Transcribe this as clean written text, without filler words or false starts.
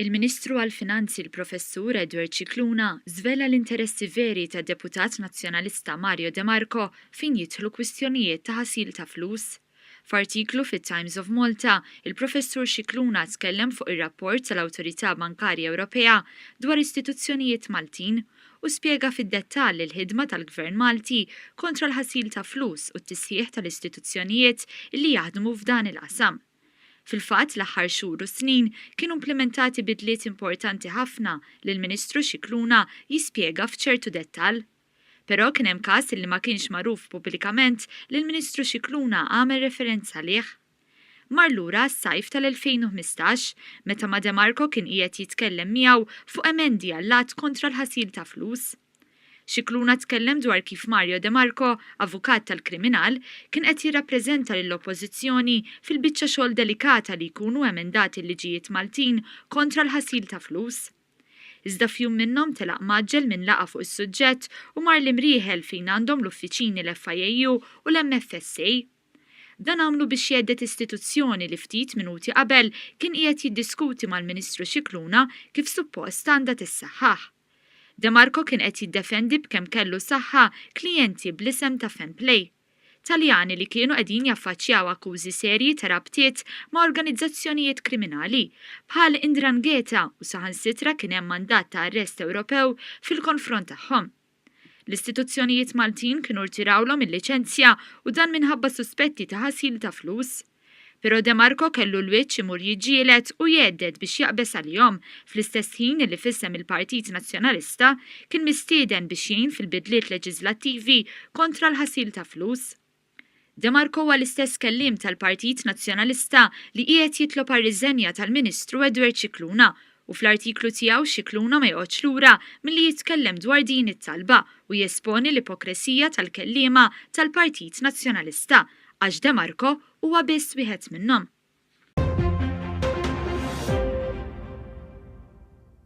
Il-Ministru għall-Finanzi l-Professur Edward Scicluna żvela l-interessi veri tad-Deputat Nazzjonalista Mario De Marco fejn jidħlu kwistjonijiet ta' ħasil ta' flus. F'artiklu fit-Times of Malta, il-Professur Scicluna tkellem fuq ir-rapport tal-Awtorità Bankarja Ewropea dwar istituzzjonijiet Maltin u spjega fid-dettall il-ħidma tal-Gvern Malti kontra l-ħasil ta' flus u t-tisħiħ tal-istituzzjonijiet li jaħdmu f'dan il-qasam. Fil-fatt, l-aħħar xhur u snin kienu implimentati bidliet importanti ħafna li l-Ministru Scicluna jispjega f'ċertu dettall. Però kien hemm każ li ma kienx magħruf pubblikament li l-Ministru Scicluna għamel referenza għalih. Mar lura għas-sajf tal-2015, meta ma' De Marco kien qiegħed jitkellem miegħu fuq emendi għall-Att kontra l-ħasil ta' flus. Scicluna tkellem dwar kif Mario De Marco, avukat tal-kriminal, kien qed jirrappreżenta lill-Oppożizzjoni fil-biċċa xogħol delikata li jkunu emendati l-liġijiet Maltin kontra l-ħasil ta' flus. Iżda f'jum minnhom telaq mgħaġġel minn laqgħa fuq is-suġġett u mar l-Imrieħel fejn għandhom l-uffiċini l-FIAU u l-MFSA. Dan għamlu biex jhedded istituzzjoni li ftit minuti qabel kien qiegħed jiddiskuti mal-Ministru Scicluna kif suppost għandha tissaħħaħ. De Marco kien qed jiddefendi b'kemm kellu saħħa klijenti bl-isem ta' Femplay. Taljani li kienu qegħdin jaffaċċjaw akkużi serji ta' rabtiet ma' organizzazzjonijiet kriminali, bħal 'Ndrangheta u saħansitra kien hemm mandat ta' arrest Ewropew fil-konfront tagħhom. L-istituzzjonijiet Maltin kienu rtirawlhom il-liċenzja u dan minħabba suspetti ta' ħasil ta' flus. Però De Marco kellu l-wiċċ imur jiġġieled u jhedded biex jaqbeż għalihom fl-istess ħin li f'isem il-Partit Nazzjonalista kien mistieden biex jgħin fil-bidliet leġiżlattivi kontra l-ħasil ta' flus. De Marco huwa l-istess kelliem tal-Partit Nazzjonalista li qiegħed jitlob għar-riżenja tal-Ministru Edward Scicluna u fl-artiklu tiegħu Scicluna ma joqgħodx lura milli jitkellem dwar din it-talba u jesponi l-ipokresija tal-kelliema tal-Partit Nazzjonalista għax De Marco huwa biss wieħed minnhom.